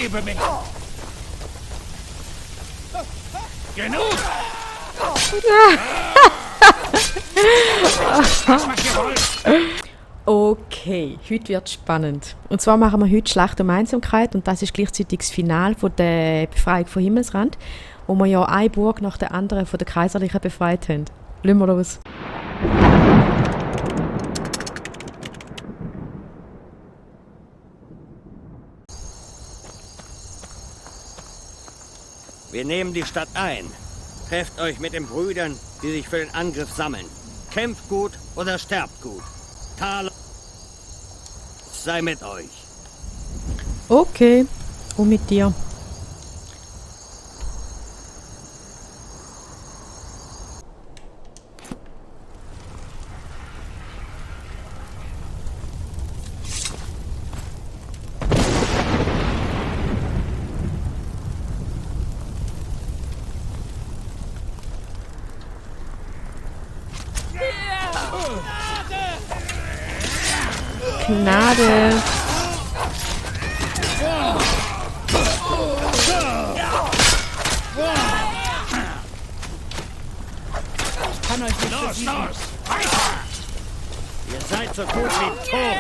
ergebe mich. Genug! Okay, heute wird spannend. Und zwar machen wir heute Schlacht um Einsamkeit und das ist gleichzeitig das Finale von der Befreiung von Himmelsrand, wo wir ja eine Burg nach der anderen von der Kaiserlichen befreit haben. Lassen wir los. Wir nehmen die Stadt ein. Trefft euch mit den Brüdern, die sich für den Angriff sammeln. Kämpft gut oder sterbt gut. Talos sei mit euch. Okay, und mit dir. Gnade. Ich kann euch nicht los! Weiter! Ihr seid so gut wie tot.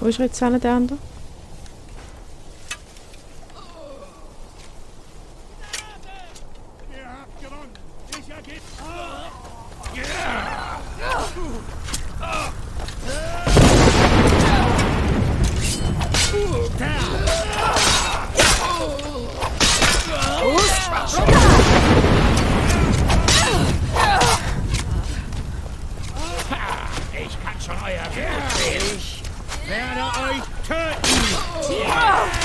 Wo ist jetzt einer der andere? Ich kann schon euer Wert sehen. Ich werde euch töten. Ihr habt...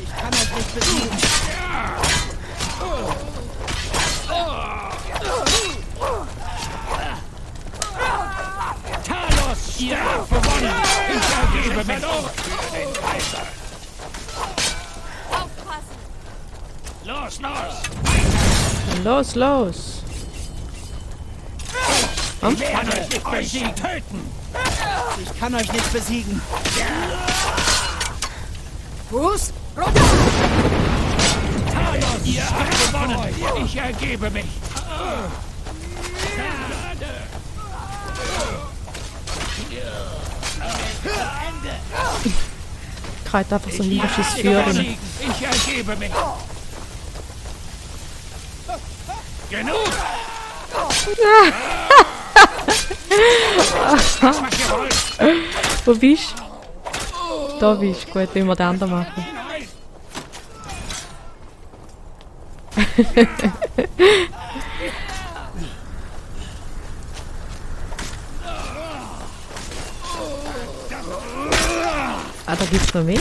Ich kann euch nicht besiegen. Talos, ihr habt gewonnen. Ich ergebe mich für den Kaiser. Los, los! Los, los! Ich kann euch nicht besiegen. Töten. Ich kann euch nicht besiegen. Fuß, runter! Talos, ihr habt gewonnen. Ich ergebe mich. Kreit einfach so himmlisches Führen. Ich ergebe mich. Genug! Wo bist du? Da bist du. Gut, wenn wir den anderen machen. Ah, da gibt's noch mehr.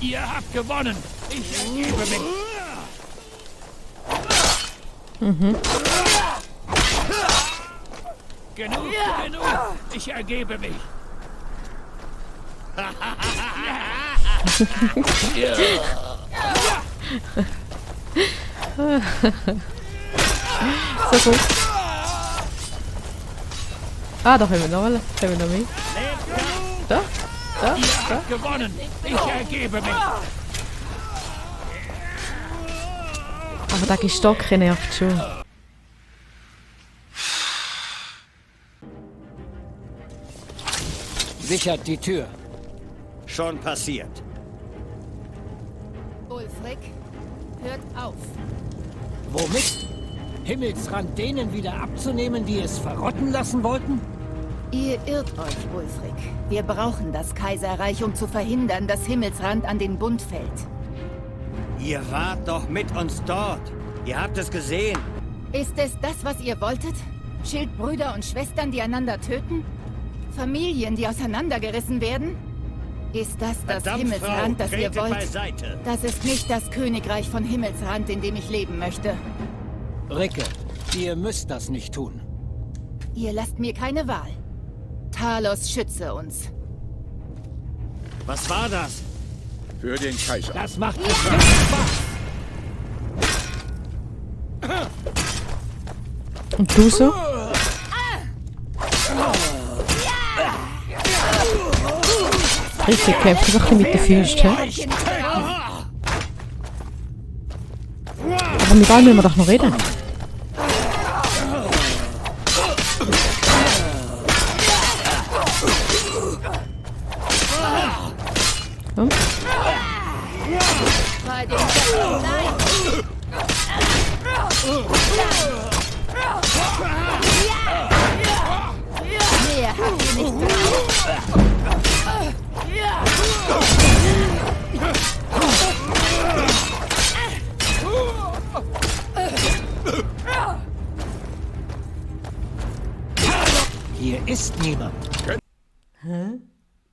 Ihr habt gewonnen. Ich ergebe mich. Genug. Ich ergebe mich. So gut. Ah, da können wir noch mal. Können wir noch mehr. Da. Ihr habt gewonnen. Ich ergebe mich. Aber der Gestock nervt schon. Sichert die Tür. Schon passiert. Ulfric, hört auf. Womit? Himmelsrand denen wieder abzunehmen, die es verrotten lassen wollten? Ihr irrt euch, Ulfric. Wir brauchen das Kaiserreich, um zu verhindern, dass Himmelsrand an den Bund fällt. Ihr wart doch mit uns dort. Ihr habt es gesehen. Ist es das, was ihr wolltet? Schildbrüder und Schwestern, die einander töten? Familien, die auseinandergerissen werden? Ist das das Verdammt, Himmelsrand, Frau, das ihr tretet wollt? beiseite. Das ist nicht das Königreich von Himmelsrand, in dem ich leben möchte. Ricke, ihr müsst das nicht tun. Ihr lasst mir keine Wahl. Talos schütze uns. Was war das? Für den Kaiser. Das macht bestimmt Spaß. Und du so? Richtig, kämpft wirklich mit den Füßen. Hä? Aber mit allem müssen wir doch noch reden. Hm? Bei den Göttern, nein! Mehr habt ihr nicht drauf. Hier ist niemand.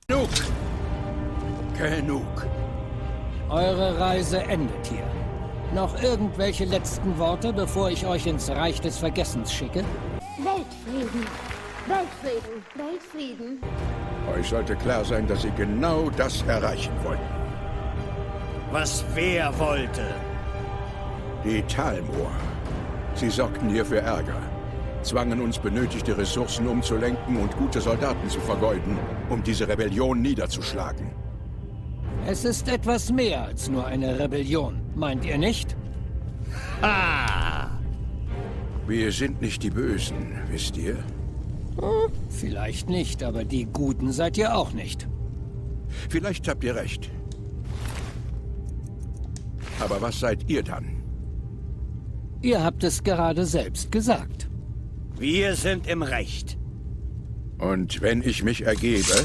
Genug! Genug! Eure Reise endet hier. Noch irgendwelche letzten Worte, bevor ich euch ins Reich des Vergessens schicke? Weltfrieden. Weltfrieden. Weltfrieden. Euch sollte klar sein, dass sie genau das erreichen wollten. Was wer wollte? Die Talmor. Sie sorgten hier für Ärger, zwangen uns benötigte Ressourcen umzulenken und gute Soldaten zu vergeuden, um diese Rebellion niederzuschlagen. Es ist etwas mehr als nur eine Rebellion, meint ihr nicht? Ah! Wir sind nicht die Bösen, wisst ihr? Vielleicht nicht, aber die Guten seid ihr auch nicht. Vielleicht habt ihr recht. Aber was seid ihr dann? Ihr habt es gerade selbst gesagt. Wir sind im Recht. Und wenn ich mich ergebe?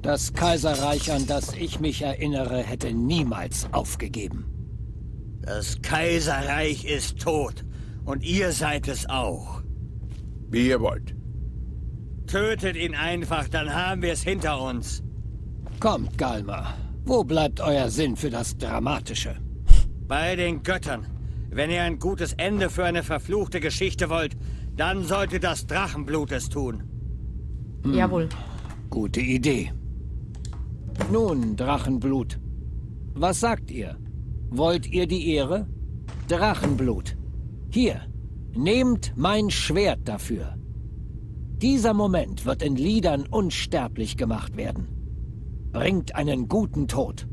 Das Kaiserreich, an das ich mich erinnere, hätte niemals aufgegeben. Das Kaiserreich ist tot. Und ihr seid es auch. Wie ihr wollt. Tötet ihn einfach, dann haben wir es hinter uns. Kommt, Galma. Wo bleibt euer Sinn für das Dramatische? Bei den Göttern. Wenn ihr ein gutes Ende für eine verfluchte Geschichte wollt, dann sollte das Drachenblut es tun. Jawohl. Gute Idee. Nun, Drachenblut. Was sagt ihr? Wollt ihr die Ehre? Drachenblut. Hier, nehmt mein Schwert dafür. Dieser Moment wird in Liedern unsterblich gemacht werden. Bringt einen guten Tod.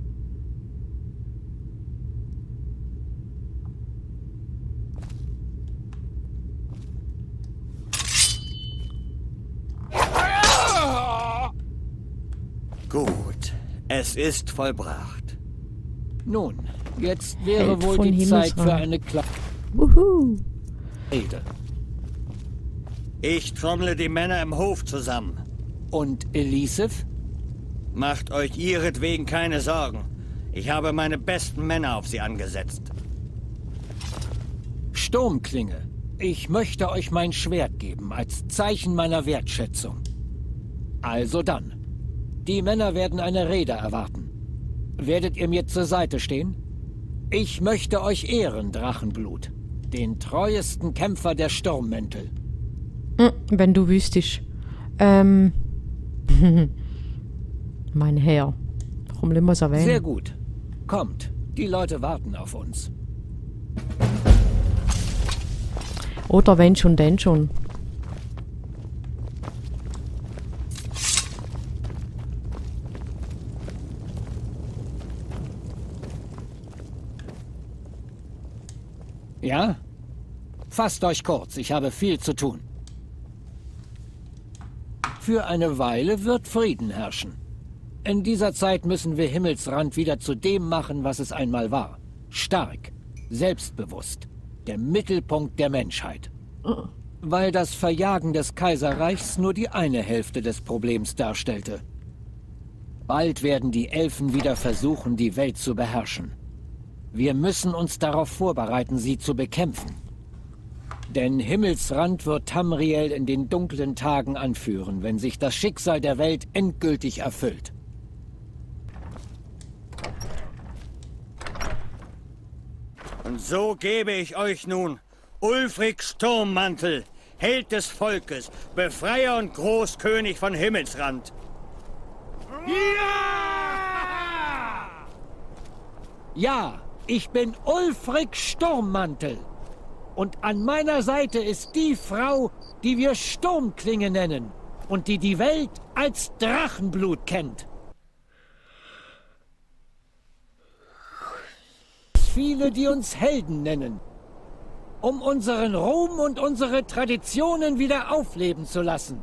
Gut, es ist vollbracht. Nun, jetzt wäre Held wohl von die Zeit Himmelsrand. für eine kleine Wuhu. Rede. Ich trommle die Männer im Hof zusammen. Und Elisif? Macht euch ihretwegen keine Sorgen. Ich habe meine besten Männer auf sie angesetzt. Sturmklinge, ich möchte euch mein Schwert geben, als Zeichen meiner Wertschätzung. Also dann. Die Männer werden eine Rede erwarten. Werdet ihr mir zur Seite stehen? Ich möchte euch ehren, Drachenblut. Den treuesten Kämpfer der Sturmmäntel. Wenn du wüsstest. Mein Herr. Warum lassen wir es erwähnen? Sehr gut. Kommt, die Leute warten auf uns. Oder wenn schon, denn schon. Ja? Fasst euch kurz, ich habe viel zu tun. Für eine Weile wird Frieden herrschen. In dieser Zeit müssen wir Himmelsrand wieder zu dem machen, was es einmal war. Stark, selbstbewusst, der Mittelpunkt der Menschheit. Weil das Verjagen des Kaiserreichs nur die eine Hälfte des Problems darstellte. Bald werden die Elfen wieder versuchen, die Welt zu beherrschen. Wir müssen uns darauf vorbereiten, sie zu bekämpfen. Denn Himmelsrand wird Tamriel in den dunklen Tagen anführen, wenn sich das Schicksal der Welt endgültig erfüllt. Und so gebe ich euch nun Ulfric Sturmmantel, Held des Volkes, Befreier und Großkönig von Himmelsrand. Ja, ich bin Ulfric Sturmmantel. Und an meiner Seite ist die Frau, die wir Sturmklinge nennen und die die Welt als Drachenblut kennt. Viele, die uns Helden nennen, um unseren Ruhm und unsere Traditionen wieder aufleben zu lassen,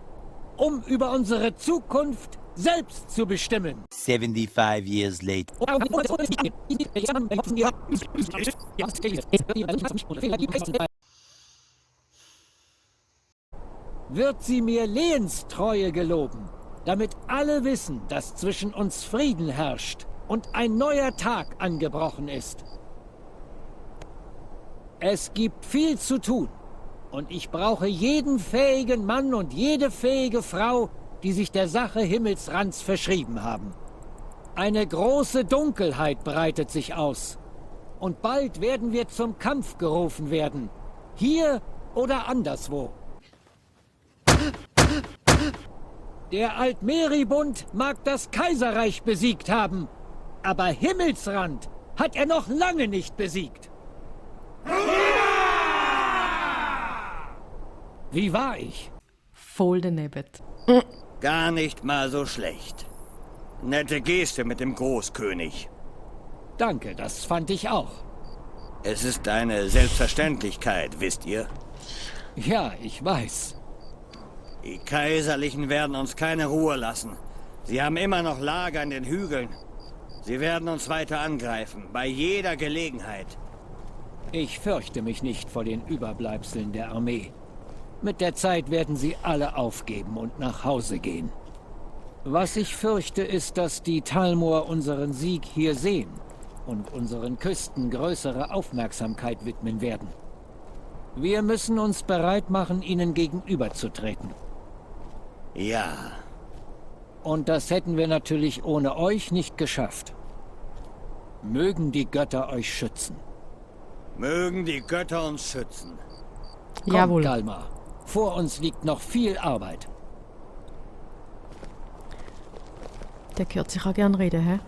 um über unsere Zukunft selbst zu bestimmen. 75 years later. Wird sie mir Lehenstreue geloben, damit alle wissen, dass zwischen uns Frieden herrscht und ein neuer Tag angebrochen ist. Es gibt viel zu tun und ich brauche jeden fähigen Mann und jede fähige Frau, die sich der Sache Himmelsrands verschrieben haben. Eine große Dunkelheit breitet sich aus. Und bald werden wir zum Kampf gerufen werden. Hier oder anderswo. Der Altmeribund mag das Kaiserreich besiegt haben, aber Himmelsrand hat er noch lange nicht besiegt. Wie war ich? Voll daneben. Gar nicht mal so schlecht. Nette Geste mit dem Großkönig. Danke, das fand ich auch. Es ist eine Selbstverständlichkeit, wisst ihr? Ja, ich weiß. Die Kaiserlichen werden uns keine Ruhe lassen. Sie haben immer noch Lager in den Hügeln. Sie werden uns weiter angreifen, bei jeder Gelegenheit. Ich fürchte mich nicht vor den Überbleibseln der Armee. Mit der Zeit werden sie alle aufgeben und nach Hause gehen. Was ich fürchte, ist, dass die Talmor unseren Sieg hier sehen und unseren Küsten größere Aufmerksamkeit widmen werden. Wir müssen uns bereit machen, ihnen gegenüberzutreten. Ja. Und das hätten wir natürlich ohne euch nicht geschafft. Mögen die Götter euch schützen. Mögen die Götter uns schützen. Kommt, Jawohl. Galmar. Vor uns liegt noch viel Arbeit. Der hört sich auch gern reden, hä?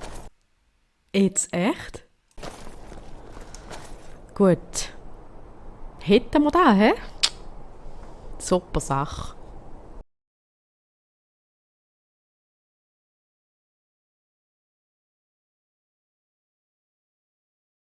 Jetzt echt? Gut. Hätten wir da, hä? Super Sache.